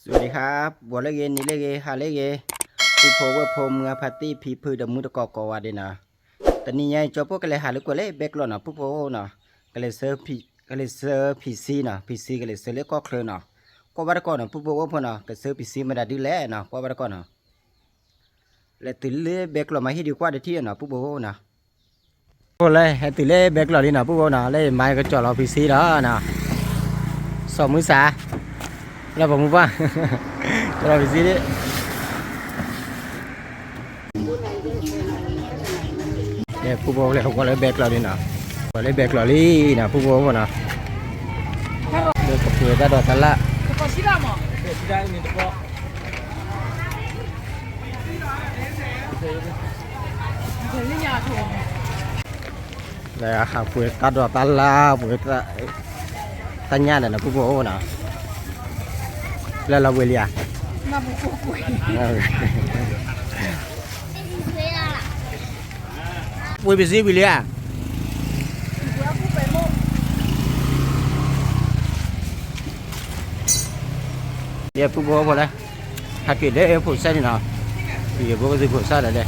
สวัสดีครับ ဂီၤလၢအဂ့ၤ နံၤလၢအဂ့ၤ ဟါလၢအဂ့ၤ ပုၢ်ဖိဝဲၢ်ဖိ မုၢ်အဖါတံၢ် ဖံဖုဒီးမုၢ်တကိးကိးဂၤဒဲးနီၤ, တနံၤညါအံၤ ကၠီပိၢ်ကလဲၤဟးလၢကွဲးလၢဘဲကျိးနီၤ ပုၢ်ဖိနီၤ, ကလဲၤဆှၢ ကလဲၤဆှၢဖံဆံနီၤ ဖံဆံကလဲၤဆှၢလၢကီၢ်ချၢနီၤ, ကွၢ်ဘၣ်တကိးနီၤ ပုၢ်ဖိဝဲၢ်ဖိနီၤ ကဆှၢဖံဆံမတၤဒုလဲၣ်နီၤ ကွၢ်ဘၣ်တကိးနီၤ, လဲၤတုၤလၢဘဲကျိးမးဟ့ၣ်ဒုးကွၢ်တထံၣ်နီၤ ပုၢ်ဖိနီၤ ဖိလၢဟဲတုၤလၢဘဲကျိးလံနီၤ ပုၢ်ဖိနီၤ လၢယမါကကၠီၣ်လီၤဖံဆံလီၤနီၤ, စီၤမုၢ်စၢ် လၢပှၤမူပှၢ် ကၠီၣ်လီၤဖံဆံဒ် ပုၢ်ဖိလၢဟိကွၢ်လၢဘဲကျိးလံနီၤ, ကွၢ်လၢဘဲကျိးလံနီၤ ပုၢ်ဖိနီၤ, လၢကပှ့ၤတၢ်ဒိးတၢ်လၢ် လၢဟးပှ့ၤတၢ်ဒိးတၢ်လၢ် ပှ့ၤတၢ်ညၣ်ဒီးနီၤ ပုၢ်ဖိနီၤ, လၢလီၤဝံၤလံဧါ, ပှ့ၤပစံးဝံၤလံဧါ, ယပုၢ်ဖိဖိလဲၣ်, ဟဲက့ၤလၢဖိစဲန့ၣ်နီၤ, ယဖိကသုးဖိစဲဒီးလဲၣ်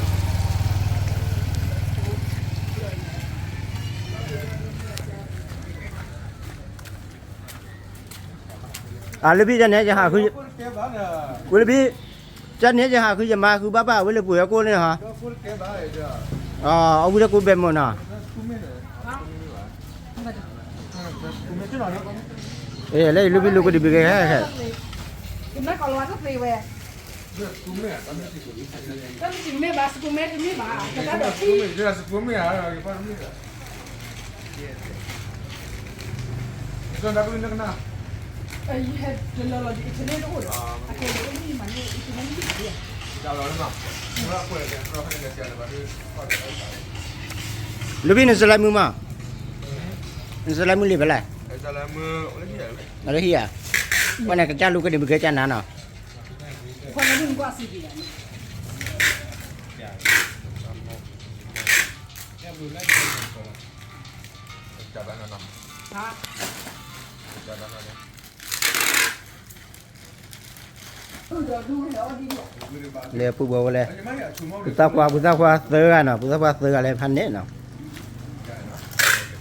အလၢဖံတၢ်န့ၣ်ယဟးဃု, ဝဲလၢဖံ, တၢ်န့ၣ်ယဟးဃုယမါဃုဘၣ်ဘၣ်ဝဲလၢပှ့ၤအကိၣ်န့ၣ်ဟီ, အဝံတကိးဘဲမိၢ်နီၤ, လၢယလၢဖံလူကဒံးဘုကဲခဲခဲ လၢဖံနစလဲမုာ်မး, နစလဲမုာ်လံဖဲလဲၣ်, လၢဟံၣ်ဧါ, ဝဲန့ၣ်ကစၢ်လူကဒံးဘုကဲကၢ်နၤနီၤ လၢပုၢ်ဖိဝဲလဲၣ်, ပှၤသးပှၢ် ပှၤသးပှၢ်သၢဂၤနီၤ ပှၤသးပှၢ်သၢဂၤလၢဖးန့ၣ်နီၤ,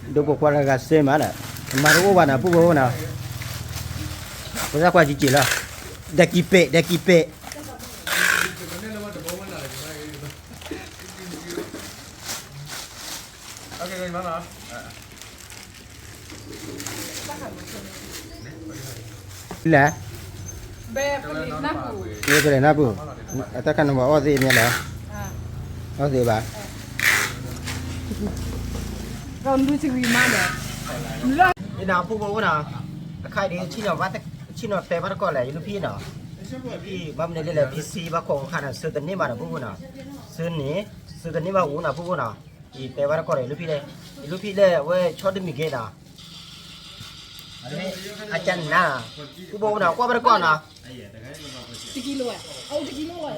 ဒိၣ်ပိာ်ခွါတဂၤစ့မးဒီး, မၤတအိၣ်ဘၣ်နီၤ ပုၢ်ဖိနီၤ, ပှၤသးပှၢ်ကံက့ၤလီၤ, ဒဲကံပဲာ် ဒဲကံပဲာ် လဲၣ်, ပလဲၤနၢ်ပူၤ, အတၢ်ခါန့ၣ်ဘၣ်အီၣ်သ့ၣ်မ့ၢ်လဲၣ်, အီၣ်သ့ၣ်ဘၣ်, ယနၢ်ပူၤဖိနီၤ, အခါအံၤဒ် ဆ့ၣ်နီၤတဲဘၣ်တကိးလဲၣ် ယလူၢ်ဖံနီၤ, ယလူၢ်ဖံဘၣ်မနုၤလဲၣ်လဲၣ် ဖံဆံဘၣ်ခိးအခါန့ၣ် ဆှၢတန့ၢ်ဘၣ်နီၤ ပုၢ်ဖိနီၤ, ဆှၢန့ၣ် ဆှၢတန့ၢ်ဘၣ်အူနီၤ ပုၢ်ဖိနီၤ, ယတဲဘၣ်တကိးဒီး ယလူၢ်ဖံ, ယလူၢ်ဖံလၢအဝဲဆီတမံၤက့ၤနီၤ အကနၤ, ပုၢ်ဖိနီၤ ကွၢ်ဘၣ်တကိးနီ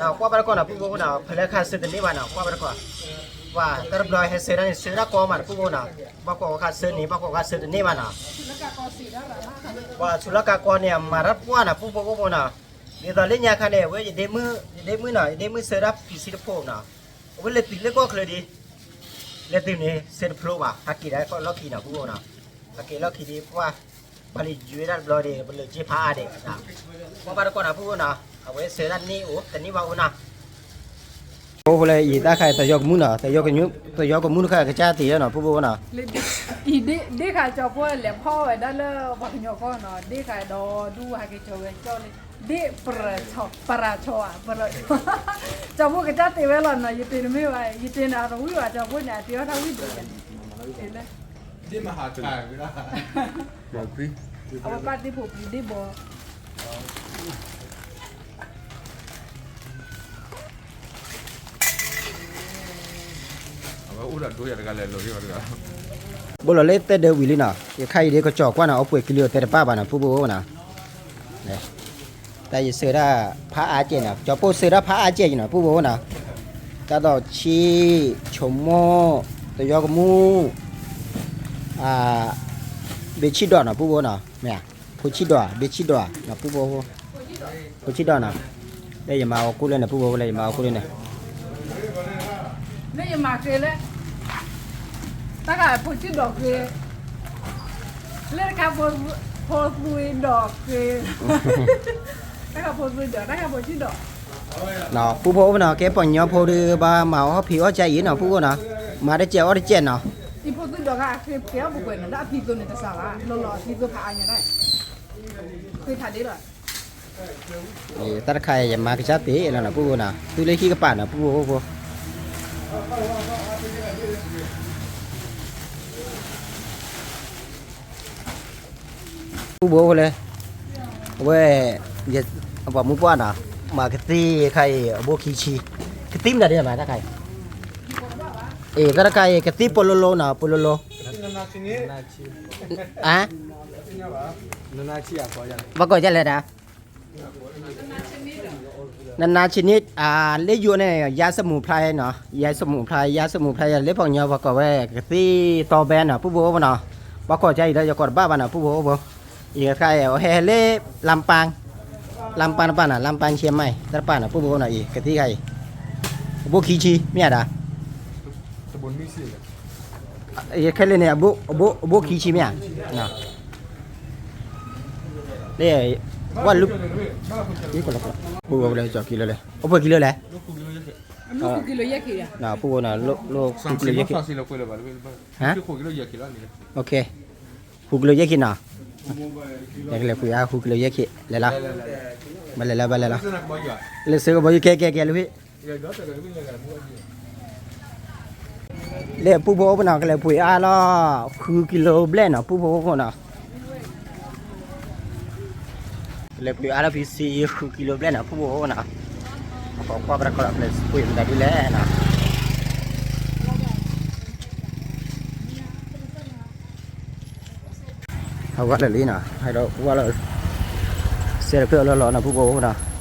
ၤ, ကွၢ်ဘၣ်တကိးနီၤ ပုၢ်ဖိနီၤ ဖဲလၢခါဆှၢတန့ၢ်ဘၣ်နီၤ ကွၢ်ဘၣ်တကိး, ပှၤတၢ်တဘျီဟဲဆှၢတၢ်န့ၣ် ဆှၢတၢ်ကီမးနီၤ ပုၢ်ဖိနီၤ, ဘၣ်ကွၢ်ဝဲခါဆှၢန့ၣ် ဘၣ်ကွၢ်ဝဲခါဆှၢတန့ၢ်ဘၣ်နီၤ, ပှၤဆူးလီၢ်ကါကီန့ၣ် အမၤတၢ်ပှၢ်နီၤ ပုၢ်ဖိဖိနီၤ, ဒ်သိးလၢညါခါန့ၣ် အဝဲယဒ့မုၣ်, ယဒ့မုၣ်နီၤ ယဒ့မုၣ်ဆှၢတၢ်ဖံဆံတဖိနီၤ, အဝဲလဲၤတုၤလၢကီၢ်ချၢဒ် လဲၤတုၤန့ၣ် ဆှၢတဖျိဘၣ် ဟးက့ၤဒၣ်လီၢ်ခံနီၤ ပုၢ်ဖိနီၤ, ဟးက့ၤလီၢ်ခံဒ်ပှၢ်, ဘၣ်လံယွဲဒၣ်တဘျီဒ် ပလၢာ်က့ဖးအါဒဲး, ကွၢ်ဘၣ်တကိးနီၤ ပုၢ်ဖိနီၤ, အဝဲဆှၢတၢ်န့ၢ်အိၣ် တန့ၢ်ဘၣ်အိၣ်နီၤ ဖိဖိလၢယတၢ်ခါအံၤ သယီကမူၣ်နီၤ, သယီကမူၣ်တခါကစၢ်တ့ၢ်လီၤနီၤ ပုၢ်ဖိနီၤ, ဒ့ၣ်ခါကၠီဖိလဲၤဖီၣ်ဝဲဒၣ်လၢပှၤကညီကီၢ်နီၤ, ဒ့ၣ်ခါဒီးဒူဟးက့ၤကၠီဝဲကၠီလံ, ဒ့ၣ်ပရၢ်ဆီ, ပရၢ်ဆီဧါ, ပရၢ်ဆီ, ကၠီဖိကစၢ်တ့ၢ်ဝဲလီၤနီၤ, ယတ့ၢ်တမ့ၢ်ဘၣ်, ယတ့ၢ်န့ၣ်အတဝံၣ်ဘၣ် ကၠီဖိန့ၣ် အတ့ၢ်အီၣ်တၢ်ဝံၣ်ဒိၣ်, တ့ၢ်လၢ ဒ့ၣ်မၤဟးခါဝဲဒၣ်, အဝဲပၢ်ဒ့ၣ်ဖိပျံၤဒ့ၣ်ဘီ အဝဲအိၣ်ဒီးဒိယၤတဂၤလဲၤလိၤဒံးဘၣ်တဂၤ, ဘိလီၤလၢတဲဒၢဝံၤလံနီၤ, ယခါအံၤဒ်ကကၠီၤကွၢ်နီၤ အိၣ်ပှဲၤကလံၤအီၤတဲတပၣ်ဘၣ်နီၤ ပုၢ်ဖိနီၤ, တၢ်ယဆှၢဒၣ်ဖးအါကဲနီၤ, ကၠီဖိဆှၢဒၣ်ဖးအါကဲနီၤ ပုၢ်ဖိနီၤ, တၢ်ဒီးဆံ, ဆိမိၣ်, သယီကမူၣ်, ဘ့ဆံၣ်ဒီးနီၤ ပုၢ်ဖိနီၤ, မ့ၢ်ဧါ, ဖိဆံၣ်ဒီး ဘ့ဆံၣ်ဒီးနီၤ ပုၢ်ဖိဖိ, ဖိဆံးဒီးနီၤ, လၢယမၤအီၤကူၣ်လၢန့ၣ် ပုၢ်ဖိလၢယမၤအီၤကူၣ်လၢန့ၣ်, လၢယမၤဃ့လၢ တၢ်ဃးဖိဆံးဒီးဃ့, လၢတခါဖိသွံဒီးဃ့, တၢ်ဃးဖိသွံဒီး တၢ်ဃးဖိဆံးဒီး, ပုၢ်ဖိအိၣ်နီၤ ကဲပှၤကညီဖိဒီး ဘၣ်မၤအီၣ်ဖံးအီၣ်ကါအံၤနီၤ ပုၢ်ဖိနီၤ, မၤတစဲးအီၣ်တစဲးနီၤ, အံၤဖိသွံဒီးဃ့ အဃ့ဖဲအီၣ်ပှဲၤပှဲၤနီၤ လၢအဖံးသိးန့ၣ်တစှၤဘၣ် လီၤလီၤအဖံးသိးဖးအါညါဒၣ်, ဃ့ဖးဒ့လီၤ တၢ်တခါအံၤ ယမၤကစၢ်သ့လီၤနီၤ ပုၢ်ဖိနီၤ သုလၢဟံၣ်ကပၤနီၤ ပုၢ်ဖိဖိ ပုၢ်ဖိဖိလၢ အဝဲ ပှၤမူပှၢ်နီၤ မၤကသံၣ်ခါအံၤ အဘိခံဆံ, ကသံၣ်မနုၤဒ်မးတၢ်ခါအံၤ, အ့ တၢ်တခါအံၤ ကသံၣ်ပလိလိနီၤ ပလိလိ, အါ, ပှၤကိးဒ်လဲၣ်ဒၣ် နနါဆံနံၣ် လၢယိၤန့ၣ် ယါစမူးဖျါနီၤ ယါစမူးဖျါ ယါစမူးဖျါ လၢပှၤကညီပှၤကိးဝဲ ကသံၣ်တီဘဲနီၤ ပုၢ်ဖိဖိနီၤ, ပှၤကိးကါအံၤဒီး ယကိးတဘၣ်ဘၣ်နီၤ ပုၢ်ဖိဖိ, အံၤတခါအံၤ အဟဲဟဲလၢ လမ်းပန်း, လမ်းပန်းတပၤနီၤ လမ်းပန်းဆံမါ တၢ်တပၤနီၤ ပုၢ်ဖိဖိနီၤ အံၤ ကသံၣ်ခါအံၤ, အဘိခံဆံ မ့ၢ်ဧါဒၣ် ခဲလၢာ်န့ၣ် အဘိခံဆံမ့ၢ်ဧါ, လၢ ဝလု ပုၢ်ဖိလၢကၠီၤကံလိလဲၣ် အိၣ်ပှဲၤကံလိလဲၣ်, ပုၢ်ဖိနီၤ လိၣ်ဃုကံလိယဲၢ်ခံ, ဃုကံလိယဲၢ်ခံနီၤ, ယကလဲၤပှ့ၤအါ ဃုကံလိယဲၢ်ခံ လဲၤလီၤ, ဘၣ်လဲၤလီၤ ဘၣ်လဲၤလီၤ, လဲၤဆၢကဘီယူၤ ကဲ ကဲ ကဲ လၢဖံး လၢပုၢ်ဖိအိၣ်ပနီၤ ကလဲၤပှ့ၤအါလီၤ ဃုကံလိဘျဲၣ်နီၤ ပုၢ်ဖိအိၣ်ပနီၤ, ကလဲၤပှ့ၤအါလီၤ ဖံဆံ ဃုကံလိဘျဲၣ်နီၤ ပုၢ်ဖိအိၣ်ပနီၤ, ပှၤကွၢ်ပတၢ်ကီလီၤ ကလဲၤပှ့ၤမတၤဒ်လဲၣ်နီၤ ဟးဝဲလၢာ်လံနီၤ ဟဲဒီးဝဲလီၤ, စဲးတဖျၢၣ်လီၤလီၤနီၤ ပုၢ်ဖိဖိနီၤ,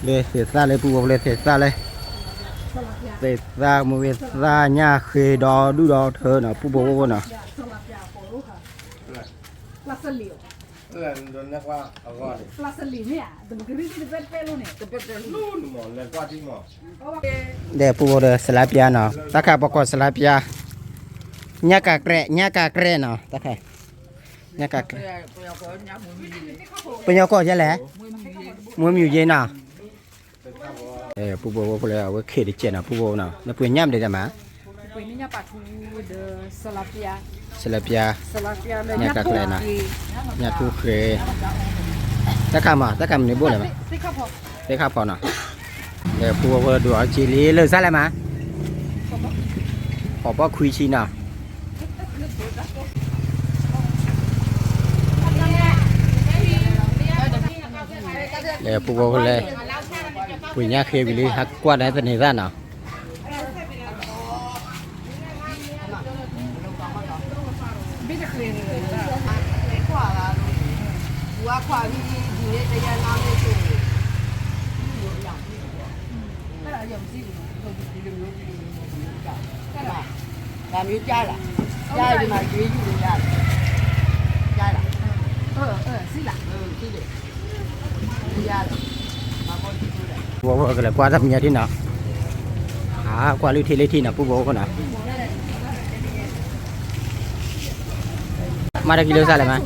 လၢသ့ၣ်သၣ်လၢပုၢ်ဖိလၢသ့ၣ်သၣ်လၢ, သ့ၣ်သၣ်မူသ့ၣ်သၣ်ညၣ်ဃ့ဒီဒူၣ်ဒီထၢနီၤ ပုၢ်ဖိဖိနီၤ ဒီးပုၢ်ဖိဒီးစလါပျါနီၤ တၢ်ခါပှၤကိးစလါပျါ, ညၣ်ကးကြဲး ညၣ်ကးကြဲးနီၤ တၢ်ခါ, ပညီကိးယဲလဲၣ်, မွေးမြူရေးနီၤ, ပုၢ်ဖိဖိလၢအဝဲခ့တကဲးနီၤ ပုၢ်ဖိနီၤ နပှ့ၤညၣ်မနုၤဒ်မး စလါပျါ, ညၣ်ကးကြဲးနီၤ, ညၣ်ထူဃဲ, တၢ်ခါမး တၢ်ခါမနုၤဘိလဲၣ်မး, သ့ၣ်ခါဖီနီၤ, ပုၢ်ဖိဖိဒိးအီၤက့လံ လၢာ်စၢ်လဲၣ်မး, ဖီဘီခွံဆံနီၤ ပုၢ်ဖိဖိလဲၣ်, ပှ့ၤညၣ်ဃ့ဝံၤလံ ဟးကွၢ်ဒီးသန့ၤသၣ်နီၤ, ကလဲၤကွၢ်တၢ်မံၤညါဒ်နီၤ, ဟးကွၢ်လုၢ်ထံလုၢ်ထံနီၤ ပုၢ်ဖိဖိနီၤ မ့ၢ်တကံလိစၢ်လဲၣ်မး,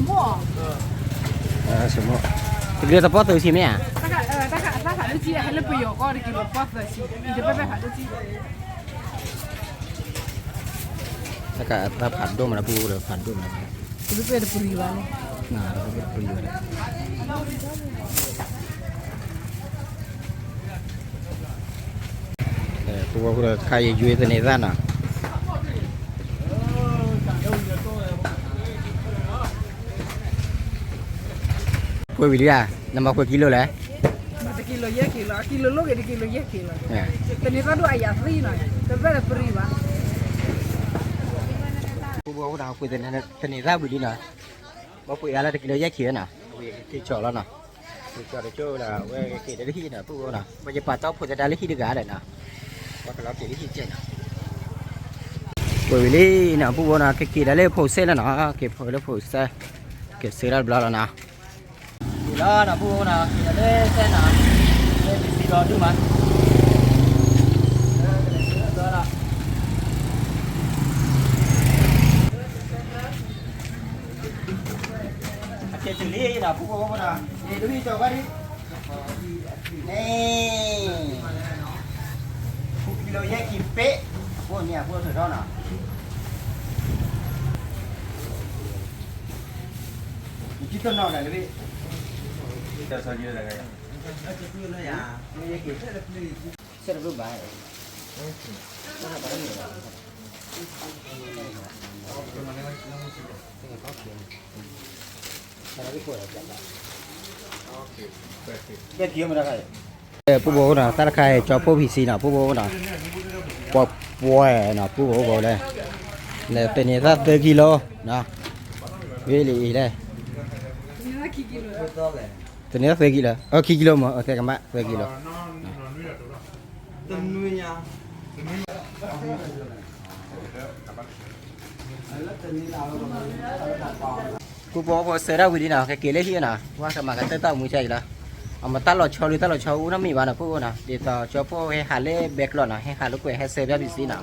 တကံလိသပီၢ်သၢဆံမ့ၢ်ဧါ, တၢ်ခါအသၣ်ဖးဒိၣ်ကံ ဟဲလၢပယီၤကီၢ်တကံလိသပီၢ်သၢဆံ, အံၤတဘၣ်ဘၣ်ဖးဒိၣ်ကံ တကံလိသပီၢ်တပရံဘၣ်န့ၣ်, တပရံဘၣ်န့ၣ်, ပုၢ်ဖိဖိဒီးခါအံၤယွၤသန့ၤသၣ်နီၤ ကွဲးဝံၤလံဧါ, နမၤကွဲးကံလိလဲၣ်, မၤတကံလိယဲၢ်ကံလီၤ, အကံလိလိၣ်ဂ့ၤတကံလိယဲၢ်ကံလီၤ, သန့ၤသၣ်ဒိၣ်အယၤသံနီၤ, တဘၣ်လၢပရံဘၣ်, ပုၢ်ဖိဖိဒီးကွဲးသန့ၤသၣ်ဝံၤလံနီၤ, ဘၣ်ကွဲးအါလၢတကံလိယဲၢ်ကံနီၤ, ဝံၤက့ၤက့ၤကၠီၤလီၤနီၤ, က့ၤကၠီၤတကၠိၣ်ဒီး အဝဲက့ၤဒီးလၢဟံၣ်နီၤ ပုၢ်ဖိနီၤ, ပှၤယပာ်တီဖိသဒါလၢဟံၣ်တဂၤဒီးနီၤ, ပှၤကလီၤက့ၤလၢဟံၣ်ကဲနီၤ ကွဲးဝံၤလံနီၤ ပုၢ်ဖိနီၤ, ကက့ၤဒီးလၢဖိစဲလီၤနီၤ, က့ၤဖိလၢဖိစဲ, က့ၤဆၢထၢၣ်တဘျီလီၤနီၤ, လီၤနီၤ ပူဖိနီၤ က့ၤလီၤလၢစဲနီၤ လၢပစံးလီၤဒုမး အက့ၤတုၤလံနီၤ ပူဖိနီၤ န့ၣ်တဝံၣ်ကၠီၤဝဲဒ် န့ၣ် ကံလိယဲၢ်ကံပ့ၣ် အဃိန့ၣ် အဃိထုးထီၣ်နီၤ ယကံတနီၤလဲၣ်လၢ ဆဲးတဘျုးဘၣ် ပူဖိနီၤ တၢ်တခါအံၤ ကၠီဖိဖံးဆံးနီၤ ပူဖိနီၤ တၢ်တခါအံၤ ကၠီဖိဖံးဆံးနီၤ ပူဖိနီၤ ပှဲၤပှဲၤနီၤ ပူဖိဖိလဲၣ် လၢသန့ၤသၣ်သၢကံလိနီၤ ဝံၤလံအံၤလဲၣ် သန့ၤသၣ်သၢကံလိ အခံကံလိမး အသဲကမၣ်သၢကံလိ ပူဖိဖိဆၢဒၣ်ဝံၤလံနီၤ ကက့ၤလၢဟံၣ်နီၤ ဝဲကမၤကတၢၢ်တၢ်အိၣ်မူကၢ်အံၤလီၤ အမၤတၢ်လီၤဆီလံ တၢ်လီၤဆီအိၣ်နီတမံၤဘၣ်နီၤ ပူဖိနီၤ ဒ်သိးကၠီဖိဟဲဟးလၢဘဲကျိးနီၤ ဟဲဟးလိာ်ကွဲ ဟဲဆှၢဘၣ်ပစံးနီၤ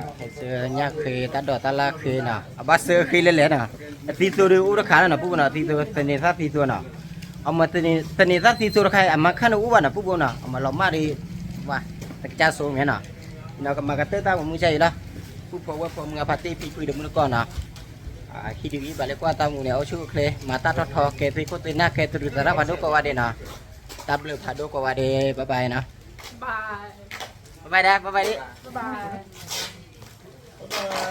ဟဲဆှၢညၣ်ဃ့ တၢ်ဒိးတၢ်လၢ်ဃ့နီၤ အဘၣ်ဆှၢဃ့လဲၣ်လဲၣ်နီၤ အသံသိဒီးအိၣ်တခါလီၤနီၤ ပူဖိနီၤ သံသိ သန့ၤသၣ်သံသိနီၤ အမၤသန့ၤသၣ်သံသိတခါအံၤ အမၤခါန့ၣ်အိၣ်ဘၣ်နီၤ ပူဖိနီၤ အမၤလီၤမၢ်ဒီး ဝဲ တကစၢ်စိမ့ၢ်နီၤ နီၤကမၤကတၢၢ်တၢ်အိၣ်မူကၢ်အံၤလီၤ ပူဖိဝဲၢ်ဖိမုၢ်အဖါတံၢ်ဖံဖုဒီးမုၢ်နကီၢ်နီၤ ဟံးဒုးဂံၢ်ဘၣ်လၢကွၢ်တၢ်အိၣ်မူန့ၣ် အိၣ်ဆူၣ်အိၣ်ချ့ မၤတၢ်ထီထီ ကဲသုးခိၣ်သုးနၢ် ကဲတရူးသရၣ်ဖးဒိၣ်ကိးဂၤဒဲးနီၤ တၢ်ဘျုးဖးဒိၣ်ကိးဂၤဒဲး bye bye နီၤ bye bye ဒၣ် bye bye ဒၣ်